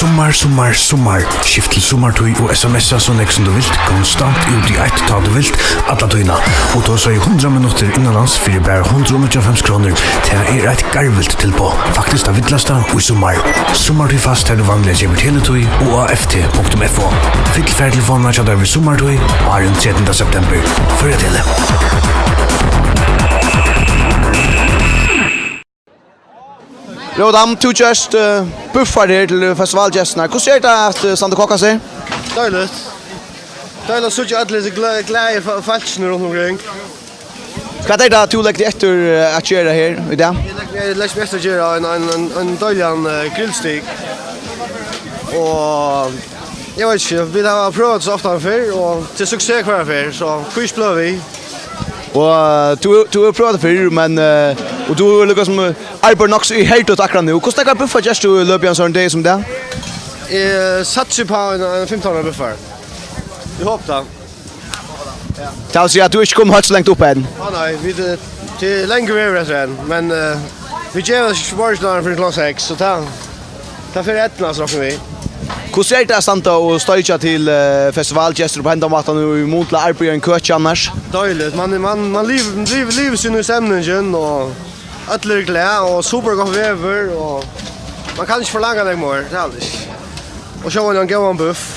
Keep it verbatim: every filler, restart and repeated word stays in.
Summar, summar, summar. Skift til summartíð og S M S-a so nógv sum tú vilt, konstant út í eitt, tá tú vilt, alla tíðina. Og tosa í hundrað minuttir innanlands fyri bara hundrað og níggjuoghálvfems krónur. Tað er eitt garvilt tilboð. Faktiskt tað villasta í summar. Summartíð fast, har tú vanliga keypir teletíð og á F T punktum F O. Fyll fartelefonina hjá tær við summartíð áðrenn trettanda september. Føroya Tele. Róa Dam, tú gerst uh, buffar her til festivalgestirnar. Hvussu er tað at uh, standa og kokka seg? Deiligt. Deiligt at síggja allir hesi glø- gleði fo- fólkini rundt umkring. Hvat er tað, tú leggur eftir uh, at gera her í dag? Eg legg- eg leggi mest at gera ein, ein, ein, ein deiligan uh, grillstig. Og eg veit ikki, vit hava prøvað so ofta fyrr, og til suksess hvørja ferð, so hví ikki blíva við? Og uh, tú, tú hevur prøvað tað fyrr, men uh, og tú hevur líka sum uh, arbeitt nokk so iherdiga akkurát nú. Hvussu nógvar buffar gert tú í løpet av ein sånn dag sum í dag? Eg satsi upp á ein, ein fimtan buffar. Eg hopi tað. Tað vil siga at tú ikki komið heilt so langt upp enn. Ah, nei, vit eh, til lengur vegur eftir enn, men uh, vit geva oss ikki morgin fyri klokkan seks, so tað tað fer eydnast, rokna vit. Hvussu er tað at standa og steikja til uh, festivalgestir upp á hendan mátan og í mun til at arbeiða í ein køki annars? Deiligt. Man man man livir livir livir seg í stemningin og øll eru glað og super gott veður og man kann ikki forlanga nógv meir, tað er alls ikki. Og sjálvandi ein góðan buff.